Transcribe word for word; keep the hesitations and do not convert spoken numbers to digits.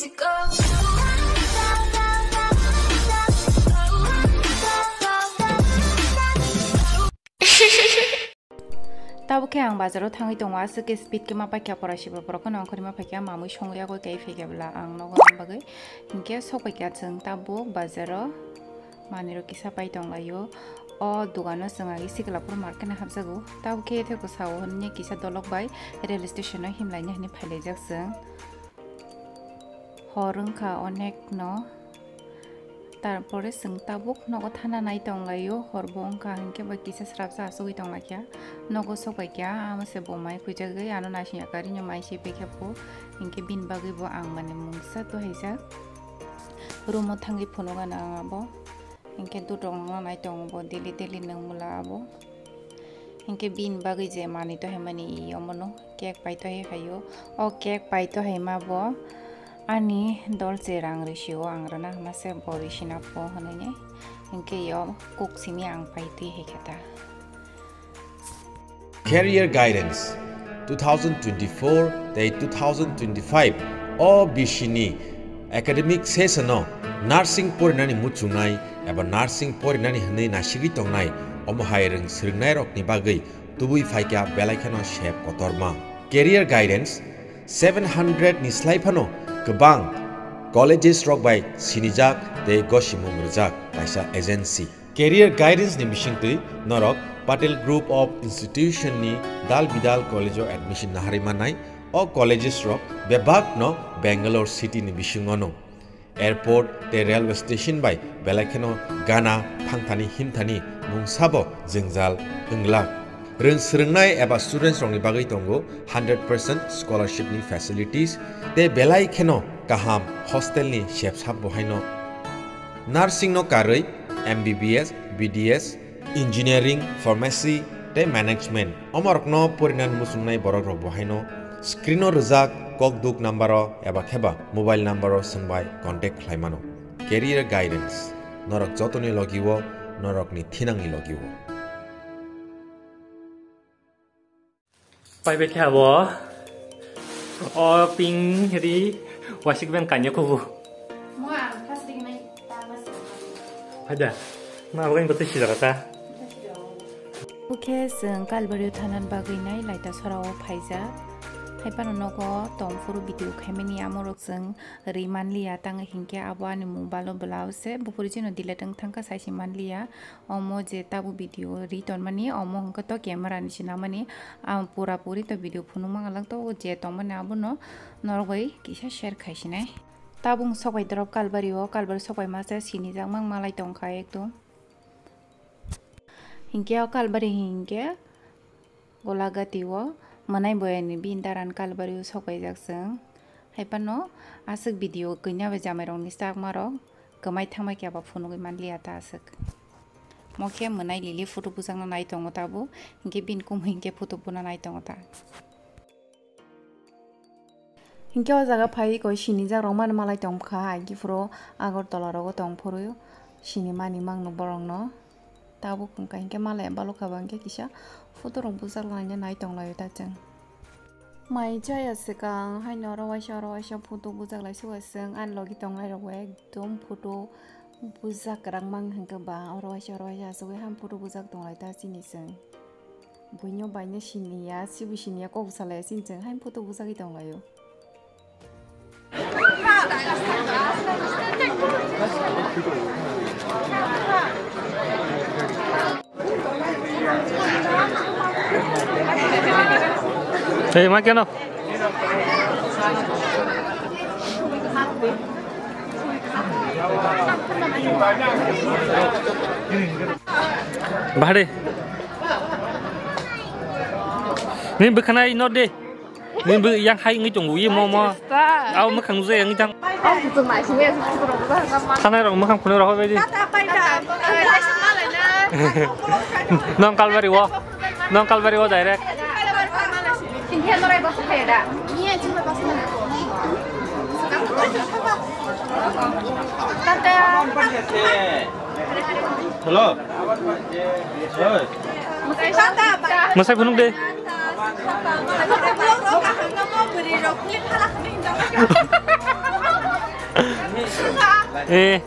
Tabuk khe ang bazaro thangwi tongo, aswk khe speed khe ma paikha, pora sibra borok kheno ongkhorwi ma phaikha, mamwi songwi yagwi kai phaikha bwla ang nogo bagwi. Hinkhe sok paikha chwng tabuk bazaro, manwirok kisa pai tonglaio. O dogano chwng agi Siklapur market no hapjago. Tabuk khe therko sao hwnwi kisa dolok bai rail station o himlaina hwnwi phailaijak chwng. Hor wngkha onek no. Tarpore chwng tabuk nogo thana nai tonglaio, hor bo wngkha hinkhe bai kisa srapsa achugwi tonglaikha. Nogo sok paikha, amo se bo mai khuijagwi ano naisingya karino mai se paikha pho, hinkhe bini bagwi bo ang mani mungsa tuhaijak. Room o thangwi phunukgano ang abo. Hinkhe dudrok no nai tongo bo daily daily nwng mula abo. Hinkhe bini bagwi je manwi tohaimani omono cake pai tohai phaio. O cake pai tohaima bo ani dolce rang rwsio, ang rwna hwnma se bo rwsina pho hwnwi. Hinkhe yo kuk simi ang pai twi hai khe ta. Career Guidance two thousand twenty-four tei two thousand twenty-five o bisini academic session o nursing porinani muchungnai eba nursing porinani hwnwi nasigwi tongnai, omo hai rwng swrwngnairokni bagwi tubui phaikha belai kheno sep kotorma. Career Guidance seven hundred ni slai phano kwbang colleges rok bai sinijak tei gosimung rwjak kaisa agency. Career Guidance ni bisingtwi norok Patel Group of Institution ni dal bidal college o admission naharwi mannai. O colleges rok bebak no Bangalore city ni bisingo no. Airport tei railway station bai belai kheno gana phangthani himthani mungsa bo jwngjal wnglak. Rwng swrwngnai eba students rokni bagwi tongo hundred percent scholarship ni facilities tei belai kheno kaham hostel ni sepsap bo haino. Nursing no karwi M B B S, B D S, engineering, pharmacy tei management omorokno porinani muchungnai borok rok bo haino screen o rwjak kokduk number o eba kheba mobile number o swngbai contact khlai mano. Career Guidance, norok jotoni logi o, norokni thinangni logi o. Pai bai khe abo. O pink ri wasik ben kanya kubu. Mo ang plastic nai ta mas. Pada. Ma abo kan betul sih kata. Oke, chwng Kalbari thanan bagwi nai laita sora o phaijak. Hai phano nogo tongphuru video khaimani amorok chwng ri manliya, tang hinkhe abo ani mobile o bwlao se bufuri chino delete wng thangkha saisi manliya. Omo je tabuk video ri tonmani, omo hwnkhe to camera ni se namani, ang pura puri to video phunukma ang lang to, je tongmani abono norok bai kisa share khaisinai. Tabuk sok bai drop Kalbari o, Kalbari sok bai masa sinijak mang malai tongkha ekdom. Hinkhe o Kalbari hinkhe Golagati o mwnai boyani bini daran Kalbari o sok paijak chwng. Hai phano aswk video kwina bai jamairokni chakmarok kwmai thangbai khe abo phunugwi manliya ta aswk. Mo khe mwnai lili photo bujakna nai tongo tabuk, hinkhe bini kumui hinkhe photo buna nai tongo ta. Hinkhe o jaga phai koi sinijak rok mani malai tongkha, ai kiphuru Agartala rogo tongphuru sinimani mangno borokno. Tabuk wngkha hinkhe malai balukha ba hinkhe kisa photo rok bujak laina nai tonglaio ta chwng. Mai chaya swkang haino oro waisa oro waisa photo bujak lai suka chwng ani logi tongnai rok bo ekdom photo bujak kwrang mang hinkhe ba oro waisa oro waisa asugwi ham photo bujak tonglai ta chini chwng. Buino baino siniya, sibo siniya, kok salaya sini chwng haino photo bujagwi tonglaio. Hey, ma keno? Bahari. Ni bwkhanai no de. Ni bw yang hai wngwi tongo, ye mo mo. Aw mwkhang nujai wngwi tang. Thanai rok mwkhang phunui rok bai di. Nong Kalbari o. Nong Kalbari o direct. Hello. Oi. Mwsai phunuk de. Eh.